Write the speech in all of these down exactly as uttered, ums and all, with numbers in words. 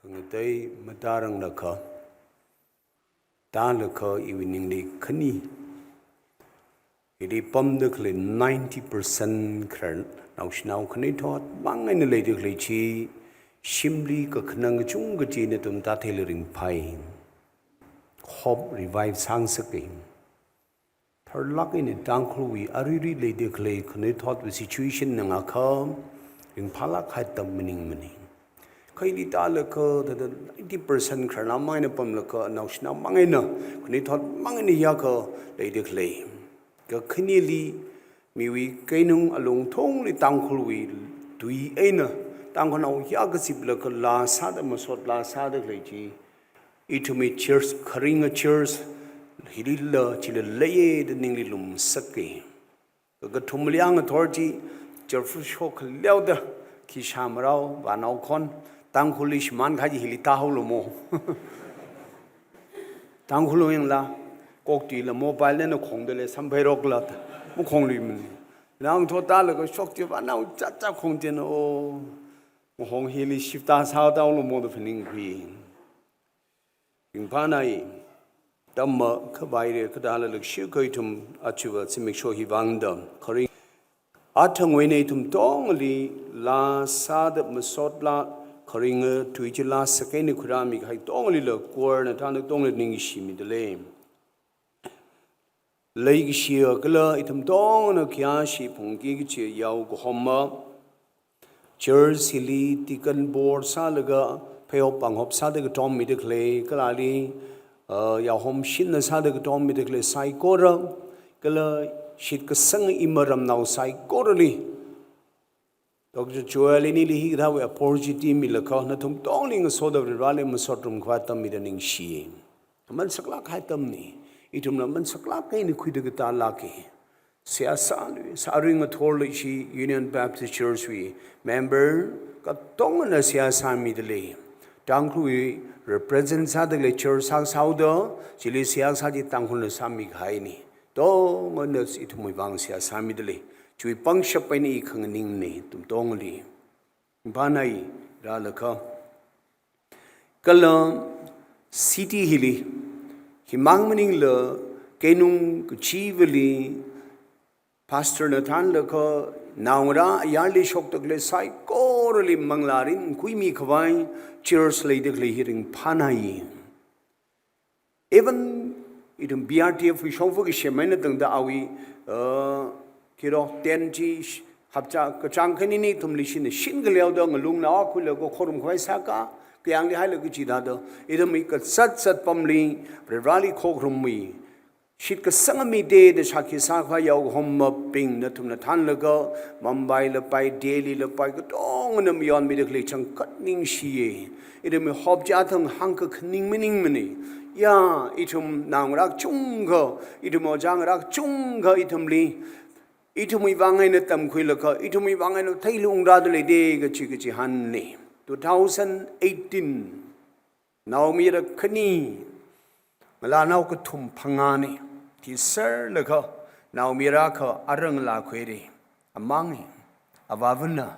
Khangatei matāranglakha, tālakha iwui ningli khani, ili pamda khalei ninety percent khararnao shanao khanuithotmang eina leida khalei chi, shimli kakhanang kachungkha chi nathum tātheili ringphai. Hope revive sāngasaka. Tharlāk eina Tangkhulwui aruirui leida khalei khanuithotwui situation na ngakha, ringphālāk kahai atam maningmana. Kha ili tālakha, thāda ninety percent khararnaomang eina pamlakha, nao shanaomang eina, khanuithotmang eina yākha leida khalei. Kakhaneli, miwui keinung alungthungli Tangkhulwui tui eina, Tangkhulnao yākha ziplakha laa sāda masot laa sāda khalei chi, ithumwui church, kharinga church hilila chila leiya da ningli lumsaka. Kakathumli ang athor chi, church shok khaleoda, khi shāmarao, vānao khon, Tangkhulli shimān kahai chi hili tāhaolumo. Tangkhul yangla, kok tuila mobile na khongda lei samphairoklada, makhongluimana. Nang thot tālakha shok chi vānao chatchat khongchina o, mahong hili shift sāda haolumo da phaningkhui. Ringphānai, tamma khavai re, kathāla lakshi kha ithum achiva zimiksho hi vāngda, kharing athangwui eina ithum tongli laa sāda masot laa, kharinga tui chi laa sākha eina khuirāmi kahai tonglila, choir na thāna tongli ningshimida lei. Leikashiya kala ithum tongna khayāshi phungki kachi yao kahomma, church hili deacon board sālaga, pheihop panghop sāda katommida khalei, kala ali, uh, yaohom shinna sāda katommida khalei saikora, kala shitkasang ima ramnao saikorali, Doctor Joel inili hikathāwui opportunity milakha, nathum tongli ngasoda Vareli masot rumkhavai atam mida ningshi. Aman saklāk kahai atamna, ithumla aman saklāk eina khuida katālāka. Seihā sālui, sā aring athorli ishi Union Baptist Church wui member katongna seihā sāmida lei. Tangkhulwui represent sāda khalei church sākasā haoda, chili seihā sā chi Tangkhulna sāmi kahaina. Tongna ithumwui vang seihā sāmida lei. Chiwui pangshap eina i khanganingna, ithum tongli. Ringphānai rālakha, kala city hili, himang maningla, keinung kachivali, pastor na thānlakha, naongarā ayarli shokda khalei saikorali manglā rin khuimi khavai, church leida khalei hi ringphānai. Even ithum B R T F wui shongfa kasem eina tangda awui, uh, kiro, tent chi sh-, hapta kachāng khanini ithumli shin, shin khaleoda ngalungnao khuilaga khorum khavai sākha, kayāngli hailaga chithāda, ithumwui kazat zat pamli, Vareli khokharumwui shitkasang mida da shākhi sākhavai yaohom mabing nathumna thānlaga, Mumbai la pai, Delhi la pai, katongna mayonmida khalei changkhat ningshiya. Ithumwui hope chi athang hāngkakhaning maningmana. Ya, ithum naongarā kachungkha, ithum ojā ngarā kachungkha ithumli, ithumwui vang eina tamkhuilaga, ithumwui vang eina theili ungrāda leida kachi kachihānna. Two thousand eighteen, naomayara khani, ngalānao kathum phangāna, thiserlaga, naomayara akha arang lākhuira, amang, avāvana.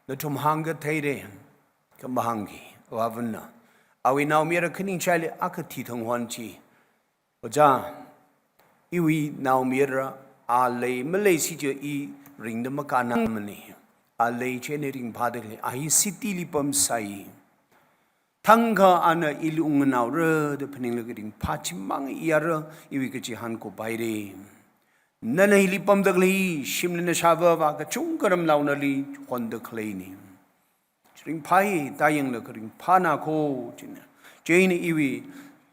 Nathum hāngkatheira, kha mahāngki, avāvana. Awui naomayara khani chili akha thithang hon chi. Ojā, iwui naomayara a lei, malei si chi i ringda makānāmana. A lei chieina ringphāda khalei, a hi city li pamsai. Thangkha ana ili ungnganaora da phaninglaga ringphā chimang iyara, iwui kachihān kuphaira. Nana hili pamda khalei, shimli nashāvā vā kachungkha ramnao nali honda khaleina. Ringphāi, tāyanglaga ringphāna kho, china. Chieina iwui,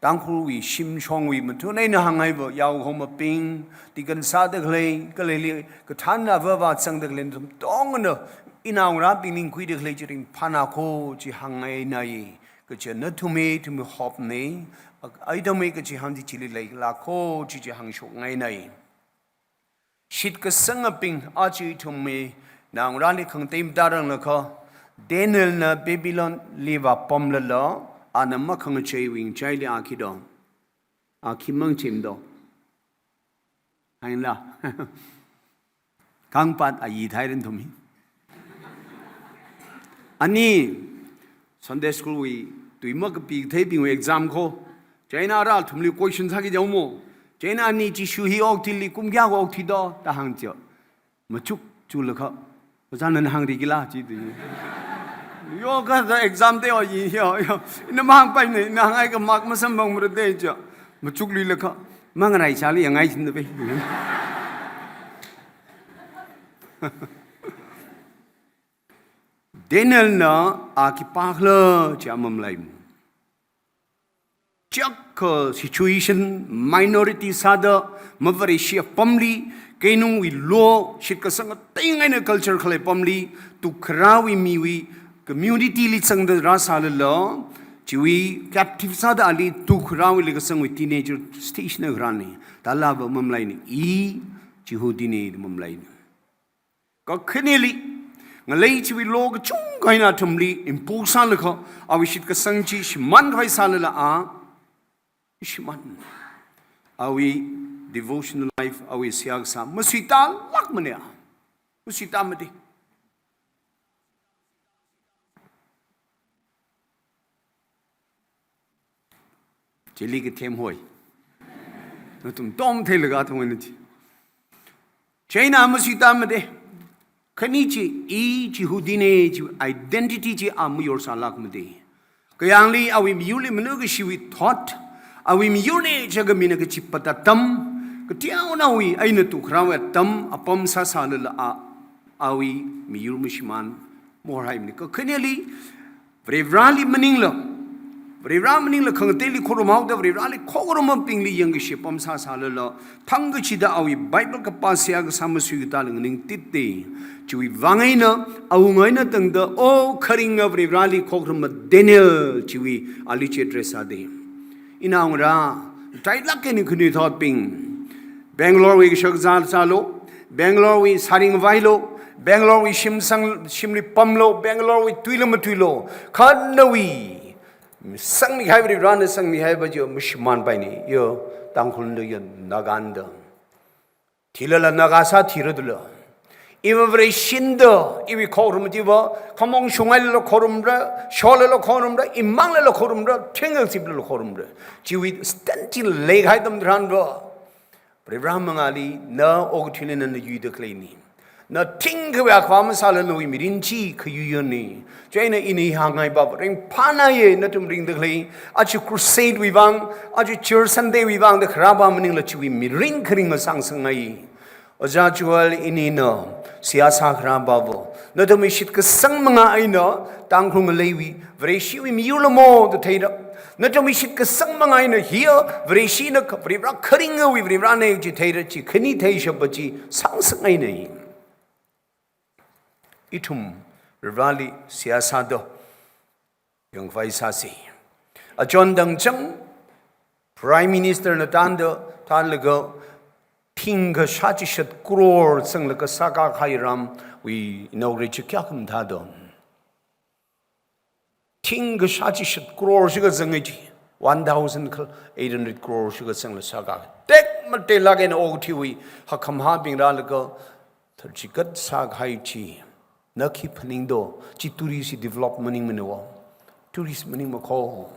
Tangkhulwui shimshongwui mathun eina hānghaiva, yaohom mabing, deacon sāda khalei, khalei li, kathānna avāva zangda khalei, nathum tongna, inaongarābing ningkhuida khalei chi ringphāna kho, chi hāngngainai. Kachi nathumwui, ithumwui hope na, a, ithumwui kachihān chi chili leilāk kho, chi chi hāngshokngainai. Shitkasangabing, aja ithumwui naongarāli khangatei matāranglakha, Daniel na Babylon li vāpamlala, ana makhangacheiwui ngachaili a khi do. A khimang chim do. Haila. Kangpat a yi thai rin thum hi. Ani, Sunday school wui tui makapi theibingwui exam kho. Chieina ara athumli question sāki jao mo. Chieina ani Jishu hi okathuili kum kayākha okthuido da hāng chiakha, machuk chulaga, "Ojā nana hāngrikila?" chi tui. Yo kathāda exam te o yi yo yo. Ina mahāngpaina, ina hāngngaikha mark masamphangmara da chiakha, machukluilaga, "Mangarai chali yangai chinda pe." Danielna a khipākhala chi a mamalai. Chiakha situation minority sāda, mavareshi apamli, keinungwui law, shitkasang ateingaina culture khalei apamli, tukharawui miwui community li zangda rāsālala, chiwui captive sāda ali tukharawui leikasangwui teenager stage na kharāna. Thālava mamalaina, i Jihudina da mamalaina. Kakhaneli, ngalei chiwui law kachungkha eina athumli impose sālaga, awui shitkasang chi shimānkhavai sālala a, shimān. Awui devotional life, awui seihā kasā, masuitālākmana. Masuitāmada. Chili kathem hoi. Nathum tom theilaga athum eina chi. Chieina masuitāmada. Khani chi, i Jihudina chi identity chi a mayorsālākmada. Kayāngli awui miyurli manukashiwui thought, awui miyurna chiakha mina kachipat atam, kateonaowui eina tukharawui atam, apam sāsālala a, awui miyur mashimān, morhaimana. Kakhaneli, Varivarali maningla, Varivara maningla khangateili khorumhaoda Varivarali khokharumabingli yangkashi apam sāsālala, thangkachida awui Bible kapā seihā kasā masuikatāla nganingtitda. Chiwui vang eina, awunga eina tangda, o kharinga Varivarali khokharuma Daniel chiwui ali chi address sāda. Inaongarā, tailāk eina khanuithotbing, Bangalore wui kashakazā sālu, Bangalore wui sāringvailu, Bangalore wui shimsang, shimli pamlu, Bangalore wui tuila matuilu, kha nawui sangmihai Varivarana sangmihaiva chi mashimānpaina, yo, Tangkhulna yo, Naganda. Thilala Naga sāthira dula. Iva Vareshinda, iwui khokharum chiva, khamong shungailala khorumra, sholala khorumra, imanglala khorumra, thingkang siplala khorumra. Chiwui stand chi leikahai atam tharanva, Varivara mangāli na okathuili nana yuida khaleina. Na thingkhawui akhava masāla nawui mirin chi khayuiyana. Chieina ina hāngngaiva ringphānāya nathum ringda khalei. Aja crusade wui vang, aja Church Sunday wui vang da kharāva maningla chiwui mirin kharinga sāngasakngai. Ojā Joel inina, seihā sākharāvava, nathumwui shitkasang manga eina, Tangkhul ngaleiwui, Vareshiwui miyurla mo da theira. Nathumwui shitkasang manga eina hiya, Vareshina kha, Varivara kharingawui Varivarana chi theira chi, khani theishappa chi, sāngasakngaina. Ithum, Varivarali seihā sāda, yangkhavai sāsa. Achon dangchang, Prime Minister na tanda, tanlaga, thingkha shāchishat crore sanglaga sākā kahai ramwui inaugurate chi kayākha mathāda. Thingkha shāchishat crore shikha zangai chi, one thousand eight hundred crore shikha sangla sākā. Tekmateilāk eina okathuiwui, hakkhamahābing rālaga, tharchikat sākahai chi, na khi phaningdo, chi tourist develop maningmana wo. Tourist maningmakho.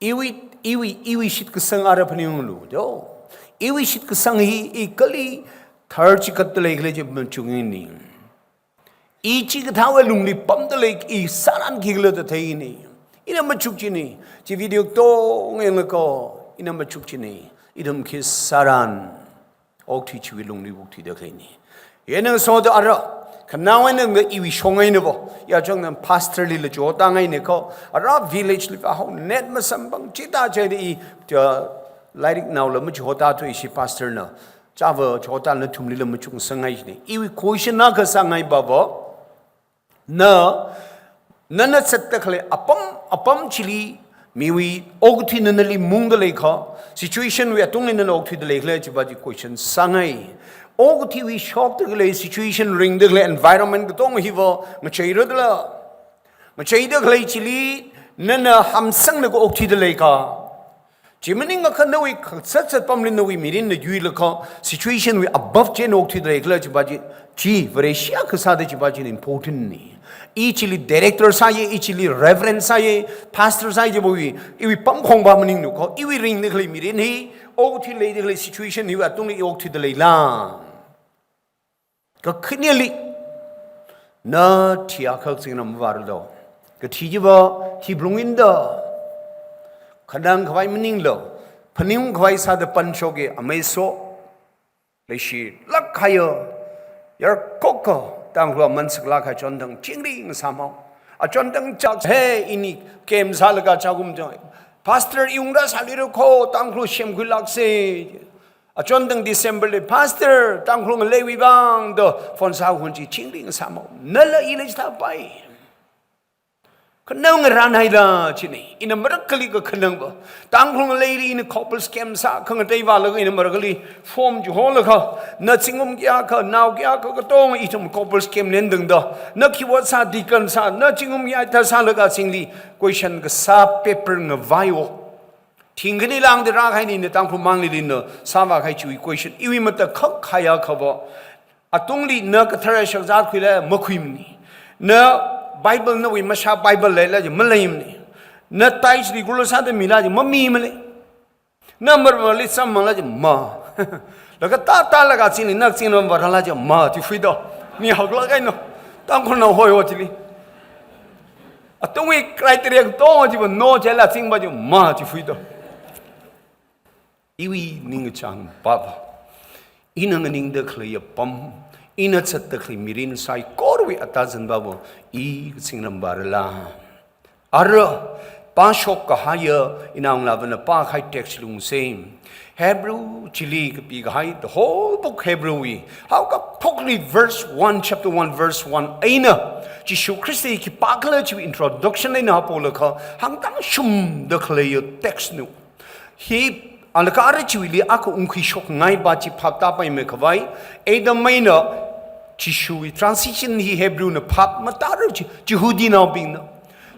Iwui, iwui, iwui shitkasang ara phaninglu, do. Iwui shitkasang hi, i kali tharchikatda leikhala chi machukngaina. I chikathāwui lungli pamda lei, i sāran khikhala da theina. Ina machukchina. Chi video katonga yanglaga, ina machukchina. Ithum khi sāran. Okathui chiwui lungli okthuida khaleina. Ina ngasoda ara, khanao eina nga iwui shong eina vo. Yāchang nang pastor lila chihotā ngaina kho. Ara village liva haonet masamphang chithā chida i, cha, lairiknaola machihotā thuwa ishi pastor na. Chāva chihotā nathumlila machukngasakngai china. Iwui question akha sāngaiva vo. Na, nana zatda khalei apam, apam chili, miwui okathuina nali mungda leikha, situation wui atungli nana okthuida leikhala chiva chi question sāngai. Okathuiwui shokda khalei situation ringda khalei environment katonga hiva, ngacheira dala. Ngacheida khalei chili, nana hamsanglaga okthuida leikha. Chi maningakha nawui kazat zat pamli nawui mirinna yuilakha situation wui above chi eina okthuida leikhala chiva chi, chi Vareshi akha sāda chiva chi important ni. I chili director sāya, i chili reverend sāya, pastor sāya chiva wui, iwui pamkhong va maninglu kha, iwui ringda khalei mirin hi, okthuida leida khalei situation hiwui atungli i okthuida leila. Kakhaneli, na thi akha kazingram vāra lo. Kathi chiva, thi blung inda. Khanang khavai maninglo. Phaning khavai sāda panshoka amei so. Leishi lak khayo. Yarkok ko, Tangkhul aman saklak kachon dang chingri ngasāmao. Achon dang chak he ini kem sālaga chagum chang. Pastor iwungra sāli ro ko, Tangkhul shemkhui lakse. Achon dang December li, Pastor, Tangkhul ngaleiwui vang da phone sāhun chi chingri ngasāmao. Nala ila chithāpai. Khanang ngaran haila chini. Ina marakali kakhanang va. Tangkhul ngaleili ina couples camp sā, khangatei vālaga ina marakali form chi holaga. Na zingkum kayākha, nao kayākha katong ithum couples camp lendang da. Na khi vāsā deacon sā, na zingkum kayā thā sālaga zingli question kasā paper ngavai o. Thingkhani langda rākhaini na Tangkhul manglili na sāvākhai chiwui question. Iwui matakhak khaya khava. Atungli na kathara shakzat khuila makhuimani. Na Bible nawui mashā Bible leila chi maleimani. Na tithes regular sāda mila chi mamimale. Na marmali sammangla chi ma. Laga ta ta laga chini nak chini marala chi ma chi fuido. Mi hakla kaino. Tangkhulna hoi ho chili. Atungwui criteria katonga chiva no chila chingva chi ma chi fuido. Iwui ningchāng papa. Ina nganingda khalei apam. Ina zatda khalei mirin saikorwui atazan papa. I kazingram vārala. Ara, pāshok kahaiya, inao ngalāvana pākahai text lungse. Hebrew chili kapikahai, the whole book Hebrew wui. Haokaphokli verse one, chapter one, verse one eina. Jishu Khrista khipākhala chiwui introduction eina hapolakha, hāngtāngshungda khaleiya text nu. Hi, alakara chiwuili akha ungkhuishokngaiva chi phaptāpaimei khavai, Adam eina Jishuwui transition hi Hebrew na phap matārar chi, Jihudinaobingna.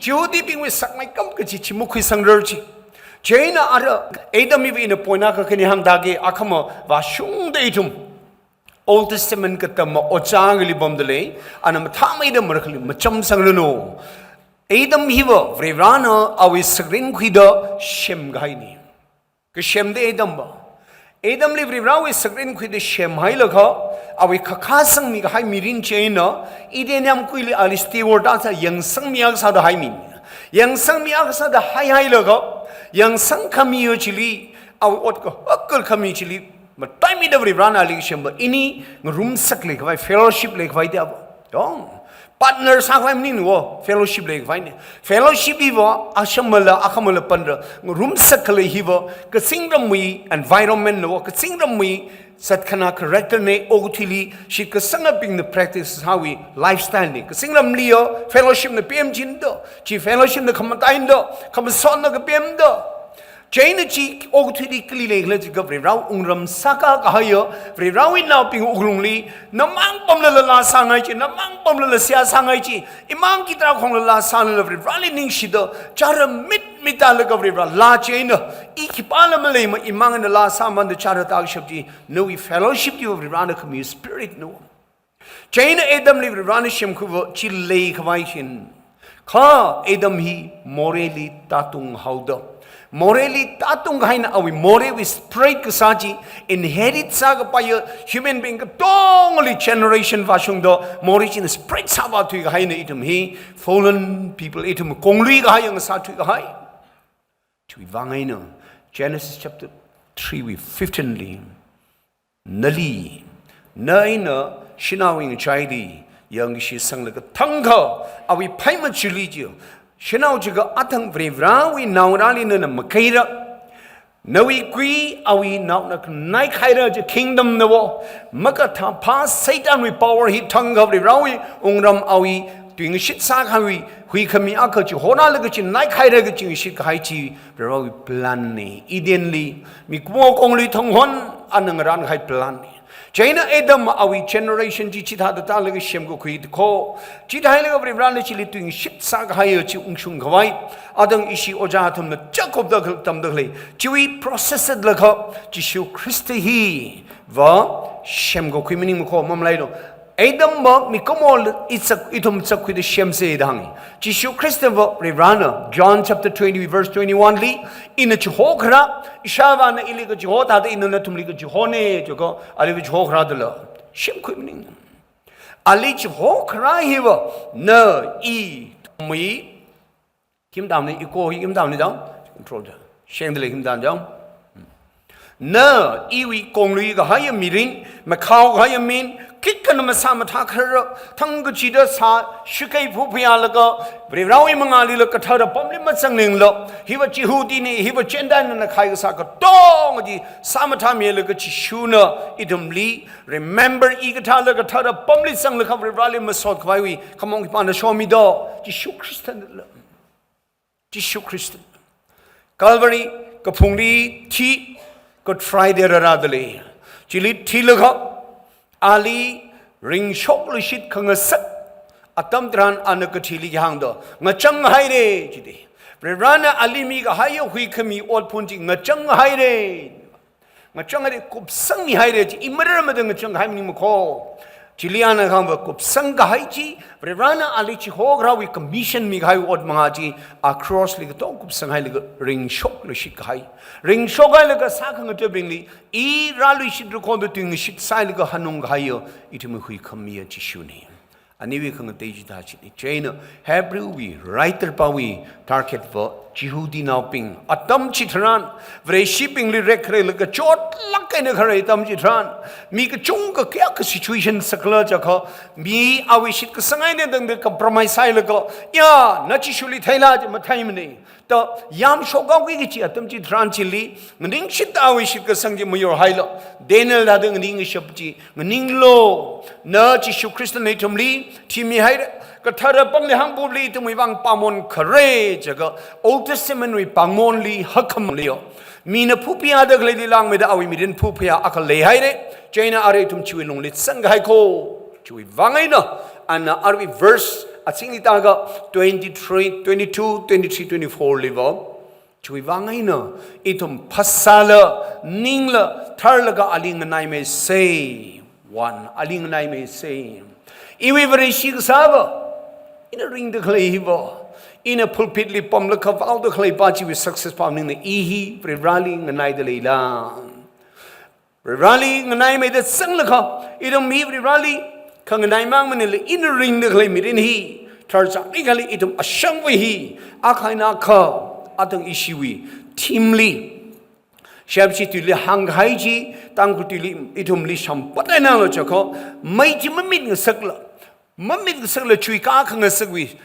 Jihudibingwui sakmeikap kachi chi makhuisangrar chi. Chieina ara Adam hiva ina point akha khani hāngtāke, akhama vāshungda ithum Old Testament katamva ojā ngali pamda lei, ana mathāmeida marakhali machamsangranu. Adam hiva Varivarana awui sakrin khuida semkahaini. Kasemda Adam va. Adamli Varivarawui sakrin khuida semhailaga, awui kakha sangmikahai mirin chieina, Eden yāmguili ali steward sā yangsangmi akha sāda haimi. Yangsangmi akha sāda haihailaga, yangsangkhami chili, awui ot kahak khami chili, mataimida Varivarana ali semva ini ngarumsak leikhavai, fellowship leikhavai da va. Dong. Partner sākhavai maningna va, fellowship leikhavaina. Fellowship hiva, ashamala, akhamala panra, ngarumsak khalei hiva, kazingramwui environment na va, kazingramwui zatkhana character na, okathuili, shitkasangabingna practice sāwui lifestyle na. Kazingramliya, fellowship na pemchinda, chi fellowship na khamataida, khamasotna kapemda. Chieina chi okathuili kali leikhala jiakha Varivarawui wungram sākakahaiya, Varivarawui naobing wuklungli, namang pamlala laa sāngai chi, namang pamlala seihā sāngai chi, imang khikhala khongla laa sālala Varivarali ningshida, chara mitmit tālaga Varivara laa chieina, i khipāla maleimana imangna laa sāmanda chara tākashap chi, nawui fellowship chi Varivarana khami spirit na. Chieina Adamli Varivarana semkhuiva chi leikhavai chin. Kha Adam hi moreili tātunghaoda. Moreili tātungkahaina awui morewui spread kasā chi inherit sākapaiya human being katongali generation vāshungda more china spread sāvāthuikahaina ithum hi fallen people ithum kongluikahai yang sāthuikahai. Chiwui vang eina Genesis chapter three wui fifteen li. Nali, na eina shanaowui ngachaili, yangshi sanglaga thangkha, awui pheimachili chi, shanao chiakha athang Varivarawui naongarāli nana makeira, nawui kui awui naona khanaikhaira chi kingdom na va, makathāphā Satanwui power hi thangkha Varivarawui wungram awui tuingashit sākahaiwui, huikhami akha chi horālaga chi naikhaira kachi ngashitkahai chi, Varivarawui plan na, Edenli, mikumo konglui thonghon, ana ngarankahai plan na. Chieina Adam awui generation chi chithāda tālaga semkakhui kho. Chithālaga Varivarana chili tuingashit sākahaiya chi ungshung khavai. Atang ishi ojā athumna Jacobda kha tamda khalei. Chiwui process laga Jishu Khrista hiva semkakhui maningma kho, mamalailo. Adam va mikumo itsak, ithum tsakkhuida semsa da hānga. Jishu Khristava Varivarana, John chapter twenty, verse twenty-one li, ina chihokharā, ishāvāna ili kachiho thāda ina nathumli kachihona, chikha, aliva chihokharā dala semkhui maning. Ali chihokharā hiva, na, i, mi, khim tamni, iko hi khim tamni dam, control da. Shengda lei khim tam dam. Na, iwui konglui kahaiya mirin, makhao kahaiya min, khikha na masāmathā kharā, thangkachida sā, shakei phuphayālaga, Varivarawui mangālila kathara pamli mazangningla, hiva Jihudina, hiva Gentile na, na khai kasā katonga chi sāmathāmilaga Jishuna ithumli, remember, i kathāla kathara pamli zanglaga Varivarali masot khavaiwui khamong khipāna shomi do, Jishu Khristana la. Jishu Khrista. Calvary kaphungli thi, Good Friday rārāda lei. Chili thilaga, ali ringshok luishit khangasak, atam tharan ana kathili hāngda, ngachang haira, chida. Varivarana ali mikahaiya huikhami otphun chi ngachang haira. Ngachang haira, kupsangmi haira chi, i mararmada ngachang kahai maningma kho. Chili ana kahāngva kupsang kahai chi, Varivarana ali chihokharāwui commission mikahai ot mangā chi, a cross li katong kupsanghailaga ringshok luishit kahai. Ringshok hailaga sākhangathabingli, i rāluishitra kho da tuingashit sālaga hanung kahaiya, ithumwui huikhamiya Jishuna. Aniwui khangatei chithā china. Chieina Hebrew wui writer pāwui target va Jihudinaobing. Atam chitharan, Vareshibingli rekhareilaga chotlāk eina kharei atam chitharan, mi kachungkha kayākha situation sakla chikha, mi awui shitkasang eina tangda compromise sālaga, ya, na Jishuli theila chi matheimana da yamshok haoki kachi atam chitharan chili, nganingshit awui shitkasang chi mayorhailo. Daniel thāda nganing kashap chi, nganinglo, na Jishu Khristana ithumli thimi haira, kathara pamli hāngphupli ithumwui vang pāngmon khare, chikha Old Testament wui pāngmonli hakkhamang leiyo. Mina phuphayāda khaleili langmeida awui mirin phuphayā akha leihaira, chieina arui ithum chiwui lungli zangkahai kho. Chiwui vang eina, ana arui verse, achingli tāga twenty-three, twenty-two, twenty-three, twenty-four liva. Chiwui vang eina, ithum phasāla, ningla, tharlaga ali nganaimeisa. One, ali nganaimeisa. Iwui Vareshi kasāva, ina ringda khalei hiva, ina pulpit li pamlaga vaoda khalei pa chiwui success pa maningna, i hi Varivarali nganaida leila. Varivarali nganaimeida zanglaga, ithum mi Varivarali khanganai mang maningla ina ringda khalei mirin hi, tharchāngli khalei ithum ashangva hi, akha eina akha, atang ishiwui theme li, shepshi tuili hāngkahai chi, Tangkhul tuili ithumli shampatnai nalo chikha, mei chi mamit ngasakla, mamit ngasakla chuikā khangasakwui,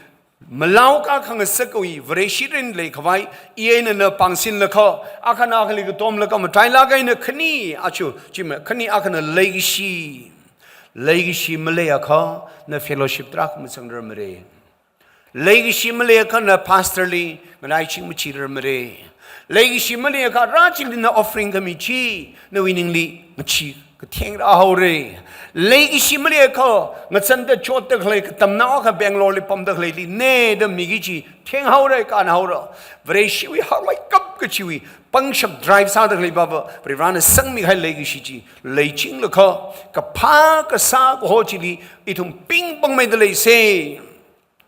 malao kā khangasakwui, Vareshi mirin leikhavai, i eina na pāngsinlaga, akhana akhali katomlaga, matailāk eina khani, achu, chima, khani akhana leikashi. Leikashi maleiakha, na fellowship tarākha mazangrarmara. Leikashi maleiakha na pastor li, nganaiching machirarmara. Leikashi maleiakha rāchingli na offering khami chi, nawui ningli ngachi katheng rāhaora. Leikashi maleiakha, ngachanda chotda khalei katamnao akha Bangalore li pamda khaleili, ne da miki chi, thenghaora, kānhaora. Vareshiwui harmeikap kachiwui, pangshap drive sāda khalei pava, Varivarana sangmikahai leikashi chi, leichinglaga, kaphā kasā kaho chili, ithum pingpangmeida leisa.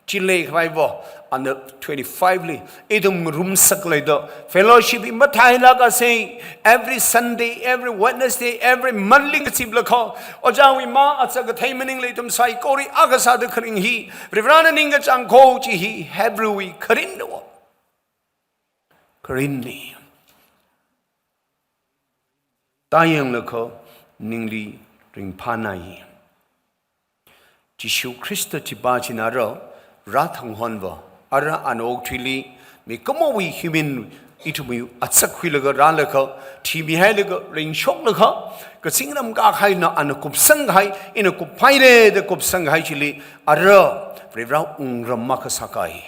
Chi leikhavaiva, ana twenty-five li, ithum ngarumsak leida, fellowship hi matailāk kasā, every Sunday, every Wednesday, every month li ngachiplaga, ojāwui mā acha kathei maningla ithum saikora akha sāda kharing hi, Varivarana ningkachāng kaho chi hi, Hebrew wui kharinna. Kharinna. Tāyanglaga ningli ringphānai. Jishu Khrista chipa china ara, rāthang honva, ara ana okathuili, mikumowui human ithumwui atsak khuilaga rālaga, thimihailaga, ringshoklaga, kazingram kākahaina ana kupsangkahai, ina kuphaira da kupsangkahai chili, ara, Varivara wungram akha sākahai.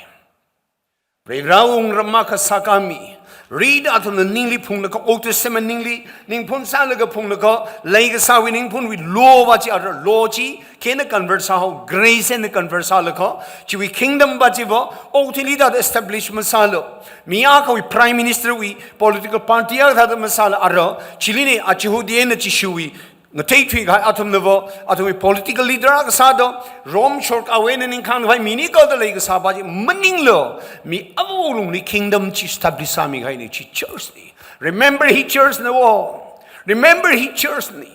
Varivarā wungram akha sākāmi. Rida athumna ningli phunglaga, Old Testament ningli, ningphun sālaga phunglaga, leikasāwui ningphunwui law va chi ara, law chi, khena convert sāhao, grace eina convert sālaga, chiwui kingdom va chi va, okathuili thāda establish masāla. Mi akhawui prime minister wui, political party akha thāda masāla ara, chili ne a Jihudi eina Jishuwui, ngathei thuikahai athumna va, athumwui political leader akha sāda, Rome sorkarwui eina ningkhāngkhavai mi ni kalda leikasā va chi maningla, mi ava lungli kingdom chi establish sāmikahaina chi church na. Remember hi church na wo. Remember hi church na.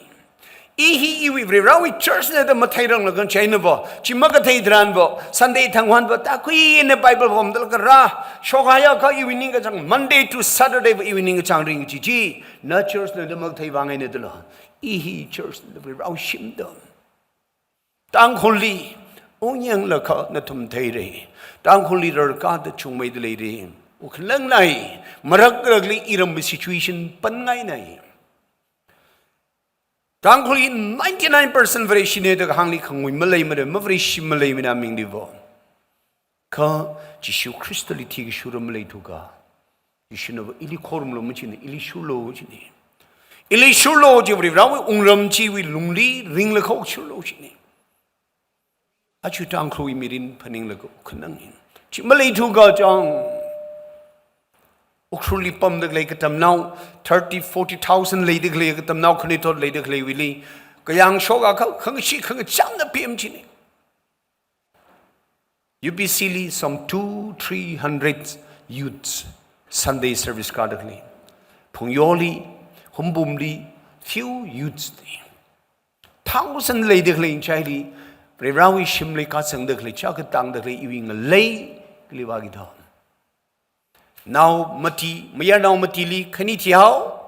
I hi iwui Varivarāwui church na da matheiranglakha chieina va, chi makathei tharan va, Sunday thangwan va, tākhuina Bible pamdalaga rā, shokhaiakha iwui ningkachāng, Monday to Saturday va iwui ningkachāng ring chi chi, na church na da makathei vang eina dala. I hi church na da Varivarāwui shim da. Tangkhulli, ung yanglakha nathum theira. Tangkhulli rarkāda chungmeida leira. Wukkhanang nai, marak rakli iramwui situation panngai nai. Tangkhulli ninety-nine percent Vareshina da kahāngli khangui maleimara, ma Vareshi maleimana mingli va. Kha Jishu Khristali thikashura maleithuakha, Jishuna va ili khorumlu machina, ili shurlu china. Ili shurlu chi Varivarāwui wungram chiwui lungli ringlaga shurlu china. Aja Tangkhulwui mirin phaninglaga khanang hin. Chi maleithuakha chang. Ukhrulli pamda khalei katamnao, thirty, forty thousand leida khalei katamnao, khanuithot leida khaleiwuili, kayāng shokakha, khangashee khangachāmna pem china. U B C li some two, three hundred youths Sunday service kāda khalei. Phungyoli, Hungpungli, few youths ni. Thousand leida khalei ngachaili, Varivarāwui shimli kazangda khalei, chā katangda khalei, iwui ngalei, kali vāki da. Nao mati, mayarnao matili, khani thihao,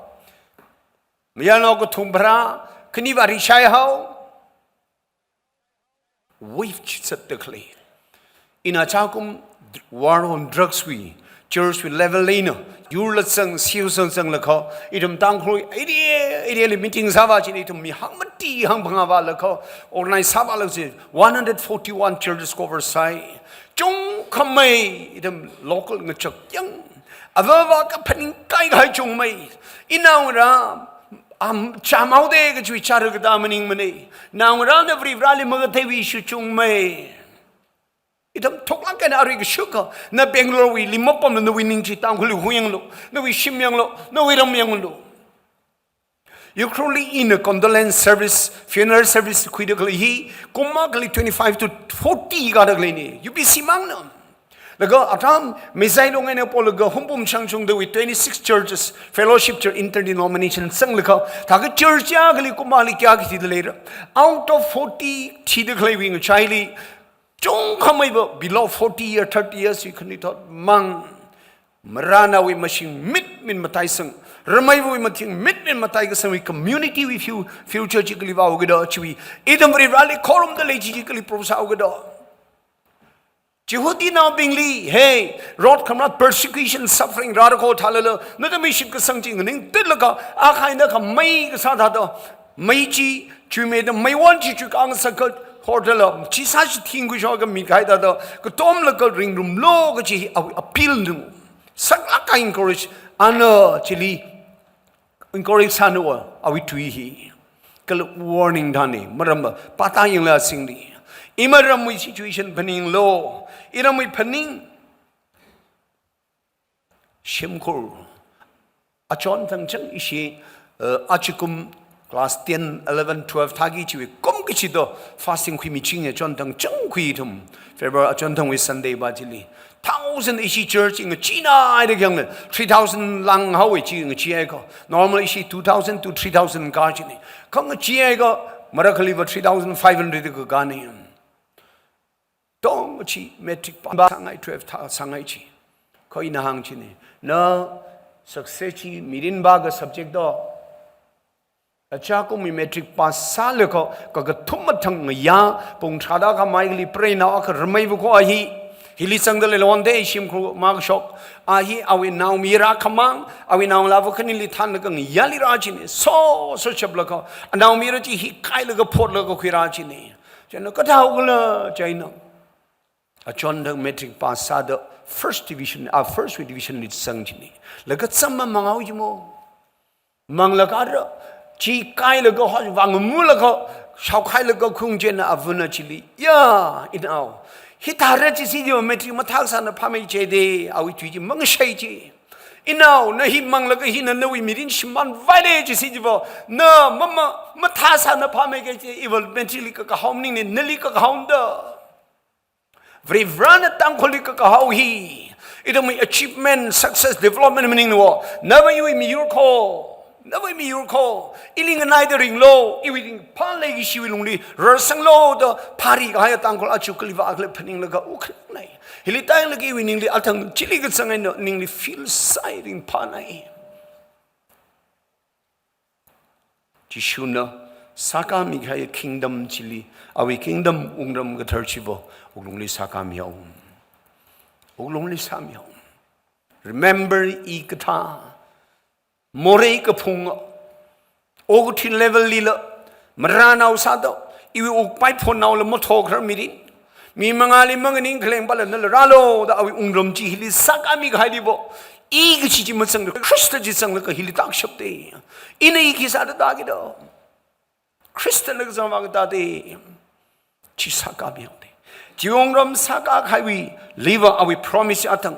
mayarnao kathum pharā, khani vāri shaihao. Wave chizatda khalei. Ina chākum war on drugs wui, church wui level eina, yurla zang, siu zang zanglakha, ithum Tangkhul area, area li meeting sāvā china ithum mi hangmati hangphangā vālakha, organize sāvālakha chi, one hundred forty-one churches cover sāi. Chungkhamei, ithum local ngachak yang. Avāva kaphaning kaikahai chungmei. Inaongarā, am, chāmhaoda kachi chara katā maningmana. Naongarāna Varivarāli makatheiwui issue chungmei. Ithum thoklāk eina arui kashukha, na Bangalore wuili mapamlu, nawui ning chi Tangkhulli huyanglu, nawui shim yanglu, nawui ram yanglu. Ukhrulli ina condolence service, funeral service khuida khalei hi, kum akhali twenty-five to forty kāda khaleina, U B C mangna. Laga atam, Meizai long eina polaga Hungpung shangchungdawui twenty-six churches, fellowship church, interdenomination zanglaga, thākha church akhali kum akhali kayākha thida leira. Out of forty thida khaleiwui ngachaili, chungkhamei va below forty year, thirty years wui khanuithot mang. Maranaowui mashing mitmit mataisang, rameiwui mashing mitmit mataikasangwui community wui fu-, future chi kali vāhaoki da chiwui, ithum Varivarāli khorumda lei chi chi kali prove sāhaoki da. Jihudinaobingli, hey, rot khamrā persecution, suffering rāra kho thālala, nathumwui shitkasang chi nganingtitlaga, akha eina akha mei kasā thāda, mei chi, chuimeida meiwon chi chuikang sakat, hordala, chi sāshi thingkhui shoka mikahai thāda, katomlaga ringrumlu kachi awui appeal na. Saklāk eina encourage, ana chili encourage sāna va, awui tui hi. Kala warning thāna, maram va, pāta yangla singli. Iramwui situation phaninglu, iramwui phaning. Shimkhur. Achon thangchang ishi, eh, achikum class ten, eleven, twelve thāki chiwui kum kachida fasting khuimichinga chon thangchang khui ithum. February achon thangwui Sunday va chili. Thousand ishi church ngachina aida kyangna, three thousand langhaowa chi ngachi aiko. Normal ishi two thousand to three thousand kā china. Kha ngachi aiko, marakhali va three thousand five hundred kakāna. Tong chi matric pass sāngai, twelve thā sāngai chi. Kha ina hāng china. Na success chi mirin vāka subject do. Achākumwui matric pass sālaga, kakathum mathang ngayā, pung tharāda khamei kali preinao akha rameiva kho a hi, hili zangda leilonde shimkhur makashok, a hi awui naomayara khamang, awui naongalāva khanili thanlaga ngayāli rā china, so, so chaplaga, anaomayara chi hi kailaga photlaga khuirā china. China kathāhaokhala china. Achon thang matric pass sāda first division, ah, first division li zang chini. Laga zam mamangao chimo. Manglakha ara, chi kailaga ho, vangmulaga, shaokhailaga khung china avana chili. Ya, inao. Hithāra chi si yo matric mathā sāna phāmei chede, awui tui chi mangshai chi. Inao, na hi manglaga hina nawui mirin shimānvaile chi si jivo. Na mama, mathā sāna phāmei kaje, iwui matric li kakahao maningna, nali kakahao da. Varivarana Tangkhulli kakahao hi. Ithumwui achievement, success, development maningna wo. Nava iwui miyur kho. Nava miyur kho. Ili nganaida ringlo. Iwui ringphā leikashiwui lungli rarsanglo da phari kahai Tangkhul aja kali vākhala phaninglaga ukhanai. Hili tanglaga iwui ningli athang chili kazang eina ningli feel sāi ringphānai. Jishuna sākāmi kahai kingdom chili, awui kingdom wungram kathar chivo, wuklungli sākāmihaowa. Wuklungli sāmihaowa. Remember i kathā, morei kaphung, okathui level lila, maranao sāda, iwui wuk paiphonnaola mathokharar mirin. Mi mangāli manganing khaleng pala nala rālo da awui wungram chi hili sākāmi kahailivo. I kachi chi mazangda, Khrista chi zanglaga hili tākshapte. Ina i khi sāda tāki do. Khristana kazang vākatā de. Chi sākāmihaote. Chi wungram sākā kahaiwui liva awui promise athang.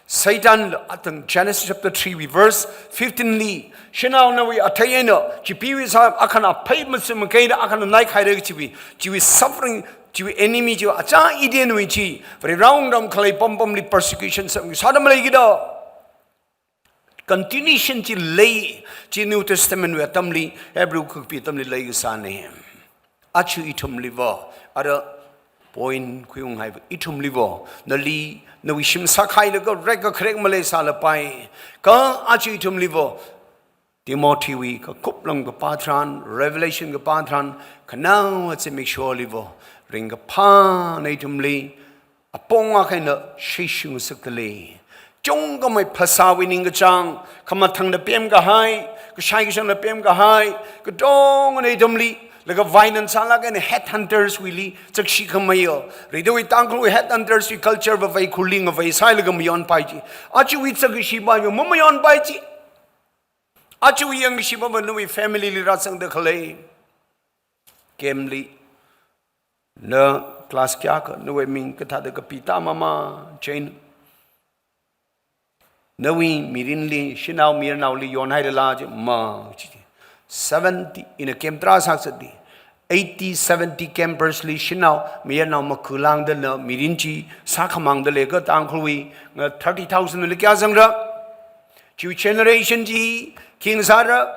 Satan la athang Genesis chapter three wui verse fifteen li. Shanao nawui athei eina, chipeewui sā akhana phei matsum kaida akhana naikhaira chiwui. Chiwui suffering, chiwui enemy chiwui achā Edenwui chi. Varewui wungram khalei pampamli persecution sāmi sāda maleiki do. Continuation chi lei, chi New Testament wui atamli, Hebrew kakapi atamli leikasāne. Aja ithumlivo, ara point khuiung haiva ithumlivo, nali, nawui shim sākhailaga rek kakharek maleisālapai. Kha aja ithumlivo, Timothy wui kakup lam kapā tharan, Revelation kapā tharan, khanao zimiksholivo, ringkaphā na ithumli, apong akha eina shishung sākali. Chungkhamei phasāwui ningkachāng, khamathangna pemkahai, kashai kashangna pemkahai, katongana ithumli, laga finance sālaga eina headhunters wuili, zakshi khameiyo. Ridawui Tangkhulwui headhunters wui culture va vei khurling va vei sālaga mayonpai chi. Ajawui zakshi va yo mamayonpai chi. Ajawui yangshi va va nawui family li rāzangda khalei. Camp li. Na class kayākha, nawui ming kathāda kapi tāmama, Jane. Nawui mirinli, shanao mayarnaoli yonhailala chi, ma, chi. Seventy, ina camp tarā sākazatli. Eighty, seventy campers li shanao mayarnao makulangda na mirin chi sākhamangda leikha Tangkhulwui, nga thirty thousand li kayā zangra. Chiwui generation chi, khi ngasāra.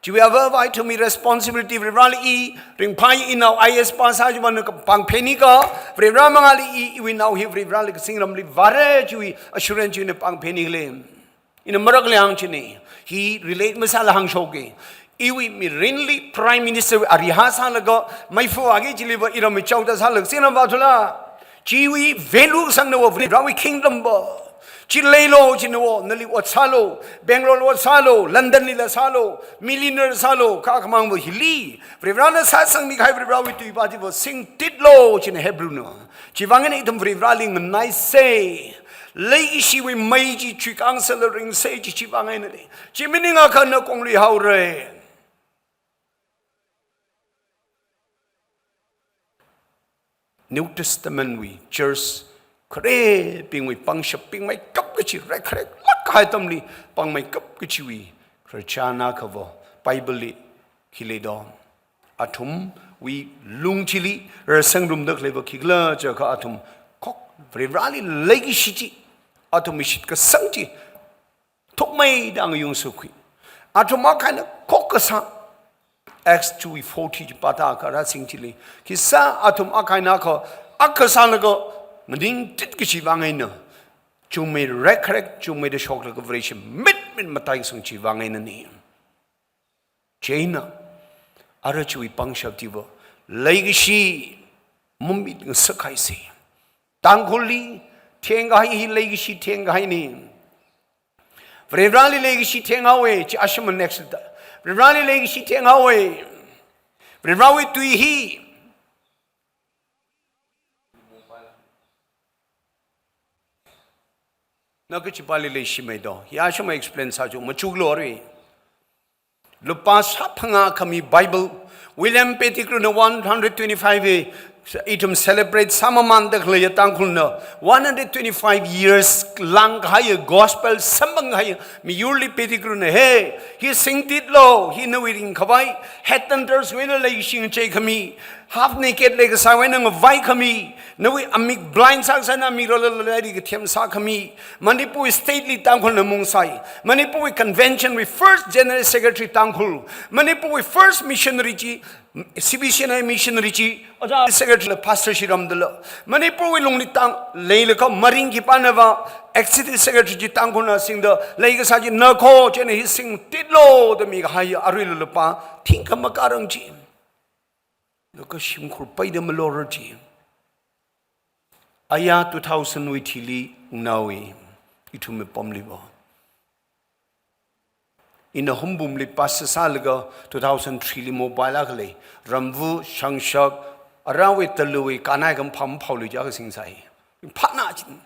Chiwui ava ava ithumwui responsibility Varivarali i, ringphai inao I A S pass sā chiva na kapangpheni kha, Varivara mangāli i, iwui nao hi Varivarali kazingramli vāra chiwui assurance chi na pangpheni khalei. Ina marakli hāngchini, hi relate masāla hāngshoke. Iwui mirinli Prime Minister wui ariha sālaga, maifu agi chiliva iramwui chaoda sālaga, sinam vāthula. Chiwui value sangna wo, Varivarawui kingdom va. Chi leilo, china wo, nali ot sālo, Bangalore ot sālo, London lila sālo, millionaire sālo, kha khamang va hili. Varivarana sāsangmi kahai Varivarawui tui va chiva singtitlo, china Hebrew na. Chiwuivang eina ithum Varivarali nganaisa. Leikashiwui mei chi chuikang sāla ringsa chi chiwuivang eina de. Chi maningakha na kongluihaora. New Testament wui church kharebingwui pangshap pingmeikap kachi rekhareklāk kahai atamli pangmeikap kachiwui khararchan akhava Bible li khi leido. Athumwui lung chili rarsangrumda khaleiva khikhala jiakha athum khok Varivarali leikashi chi, athumwui shitkasang chi thukmeida ngayung sukhui. Athum akha eina khok kasā. Acts two forty chi pāda kha rāsing chili. Khi sā athum akha eina kha, akha sālaga nganingtit kachiwuivang eina. Chungmei rekharek, chungmeida shoklaga Vareshi mitmit mataisang chiwuivang einani. Chieina, ara chiwui pangshap chiva, leikashi mumit ngasakhaisa. Tangkhulli, thengkahai hi leikashi thengkahaina. Varivarali leikashi thenghaowa, chi asham next ta. Varivarali leikashi thenghaowa. Varivarawui tui hi. Na kachipāli leishimei do. Yāshima explain sāchu, machuklu arui. Lupā sāphangā khami Bible. William Pettigrew na one hundred twenty-five e, ithum celebrate sāmamānda khaleiya Tangkhulna. One hundred twenty-five years langkahaiya gospel samphangkahaiya miyurli Pettigrew na, "Hey, hi singtitlu, hi nawui ringkhavai, headhunterswuina leishing cheikhami, half naked leikasāwuina ngavaikhami, nawui amik blind sākasāna amik rālala lairik kathem sākhami, Manipur state li Tangkhulna mungsai, Manipurwui convention wui first general secretary Tangkhul, Manipurwui first missionary chi, C B C N I missionary chi, ojā secretary la pastor shiramdala, Manipurwui lungli tang leilakha maring khipānava executive secretary chi Tangkhulna singda leikasā chi nakho chieina hi singtitlu da mikahai aruila lupā thingkha makārang chi. Laga shimkhur paida malora chi. Aya two thousand wui thili nganaowe, ithumwui pamli va. Ina Hungpungli pastor sālaga two thousand three li mobile akha lei. Ramva, Shangshak, arawui taluwui kanai kam pham phaolui ja kasing sai. Phana chin.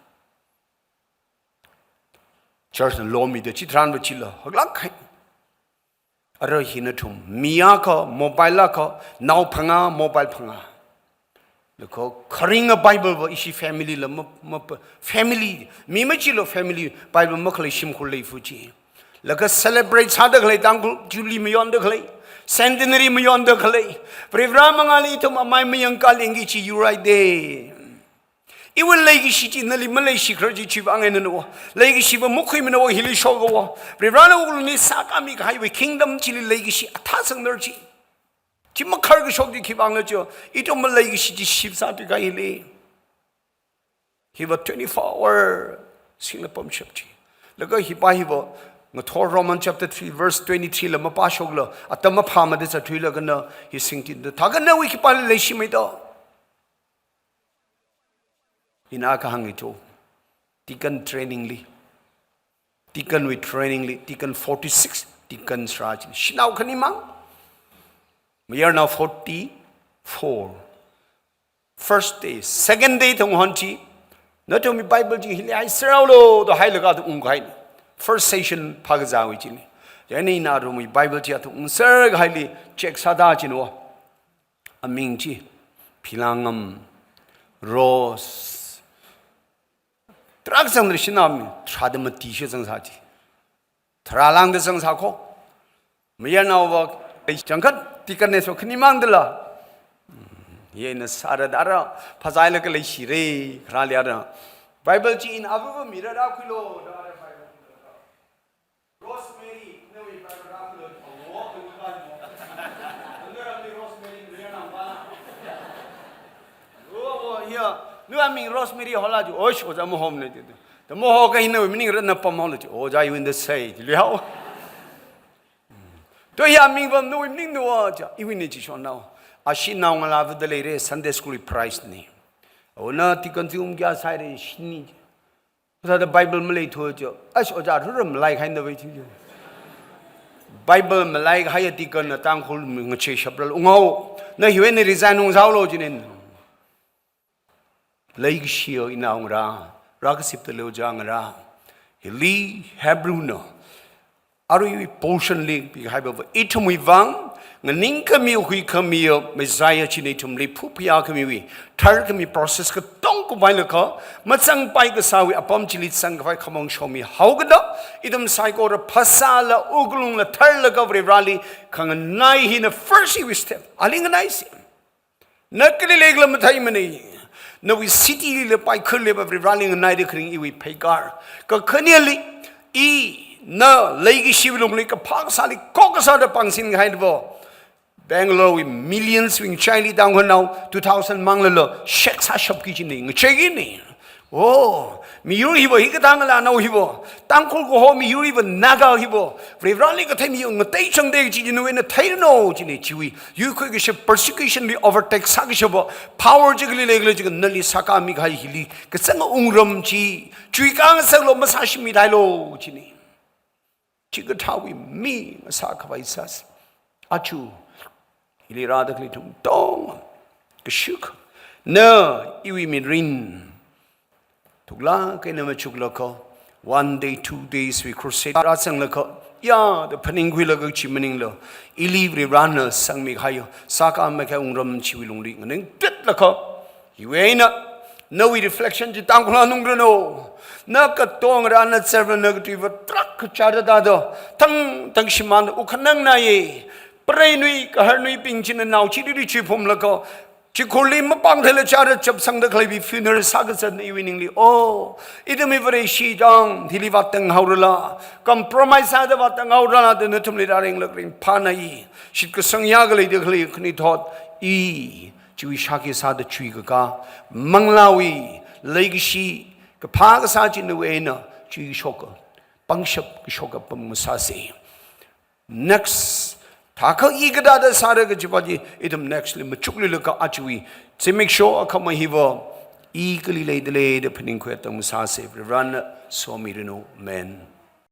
Church na lomi da chitharan va chila haklāk khai. Ara hina thum, mi akha, mobile akha, nao phangā, mobile phangā. Laga kharinga Bible va ishi family la ma, ma pa, family, mi machilo family Bible makhalei shimkhur leifu chi. Laga celebrate sāda khalei Tangkhul Jubilee mayonda khalei, Centenary mayonda khalei, Varivara mangāli ithum amai mayang kalengki chi you right there. Iwui leikashi chi nali maleishikharar chi chiwui vang eina no. Leikashiva makhuimana va hili shoka va. Varivarana wuklungli sākāmi kahaiwui kingdom chili leikashi athā sangnar chi. Chi makhar kashok chi khiwui vangna cho. Ithum maleikashi chi ship sāthui kahai hili. Hiva twenty-four hour singla pamshap chi. Laga hipā hiva ngathor Roman chapter three verse twenty-three la mapāshokla. Atam maphāmada zatthuilaga na hi singtitda. Thākha nawui khipāli leishimei do. Ina kahāng hi cho. Deacon training li. Deacon wui training li. Deacon forty-six. Deacon sra chi. Shanao khanimang. Mayarnao forty-four. First day, second day thang hon chi. Nathumwui Bible chi hili hai saraolo da hailaga da ungkahai. First session phākazāwui chili. Chieina ina aruiwui Bible chi athum ungser kahaili check sāda chin va. Aming chi, Philangam, Rose. Tarākha zangda shinao aming, tharāda mati shi zangsā chi. Tharā lāngda zangsā kho. Mayarnao va, ei changkhat, deacon ne so khanimang dala. Yena sāra dara, phazailaga leishire, kharali ara. Bible chi ina avava mira rākhuilo, da ara Bible. Rosemary, nawui Bible rākhuilo, wo, nawui Bible. Angaramli Rosemary, nawui nangpa. Wo, wo, ya. Nawui aming Rosemary hola ju, oish, ojā mahomne ju. Da maho kahai nawui maning rāna pamhaola ju, ojā iwui eina sai, ju liao. To ya ming vam nawui maning nu ojā, iwui eina chi shonnao. Ashi naongalāva da leire, Sunday school prize ni. Ona deacon chi um kayā saire, shini. Sāda Bible maleithu jo. Ash ojā rura malai kahaina vai chi jo. Bible malai kahaiya deacon na Tangkhul ngachei shapral ungao. Na hiwui eina resign ungsāolo jinin. Leikashi yo ina ungra. Rākasipta leo ja ngara. Hili Hebrew na. Aruiwui portion li pikahaiva ithumwui vang, nganingkhami huikhami yo, Messiah china ithumli phuphayā khamiwui, tharkhami process katonga khuipailakha, mazangpai kasāwui apam chili zangkhavai khamong shomihaokada, ithum saikora phasāla wuklungla tharlaga Varivarali khanganai hina first iwui step. Ali nganaisi. Na kali leikhala matheimanei. Nawui city lila paikhurle va Varivarali nganaida kharing iwui pheikar. Kakhaneli, ina leikashiwui lungli kaphā kasāli kok kasāda pangsin kahaida va. Bangalore wui millions wui ngachaili Tangkhulnao two thousand manglala shek sāshapki jine, ngacheikine. Oh, miyur hiva hikathā ngalānao hiva, Tangkhul kaho miyur hiva Naga hiva, Varivarali kathei mi ngatei changda kaji nawui eina theiranu jine chiwui. Yuikhui kashap persecution li overtake sākashapa, power chi kali leikhala chi nali sākāmi kahai hili, kazang wungram chi, chuikang saklo masāshimida hailo jine. Chikathāwui mi ngasākhavai sāsa. Achu, hili rāda khalei ithum tong, kashuk, na iwui mirin thuklāk eina machuklakha, One day, two days wui crusade rāzanglaga, ya da phaningkhuilaga chi maningla, ili Varivarana sangmihaiya, sākāmei kahai wungram chiwui lungli nganingtitlaga, iwui eina, nawui reflection chi Tangkhul ngarān ungranu, na katonga rāna servant na katui va trak kachara da da, tang tang shimān ukhanangnaye, preinui, kaharnuibing china nao chili chuiphumlaga, chikhurli mapāng theila chara chapsangda khaleiwui funeral sākazat na iwui ningli. Oh, ithum hi Vareshi tang, thili vātang haorala, compromise sāda vātang haorala da nathumli rāringlāk ringphānai. Shitkasang ya khalei da khalei khanithot, i, chiwui shākhi sāda chuikakā, manglāwui, leikashi, kaphā kasā chi nawui eina, chuikashoka, pangshap kashoka pam masāsa. Next, thākha i kathāda sāra kajipa chi, ithum next li machukluilaga ajawui zimiksho akhama hiva, i kali leidalei da phaningkhui tang masāsa, Varivarana somiranu. Amen.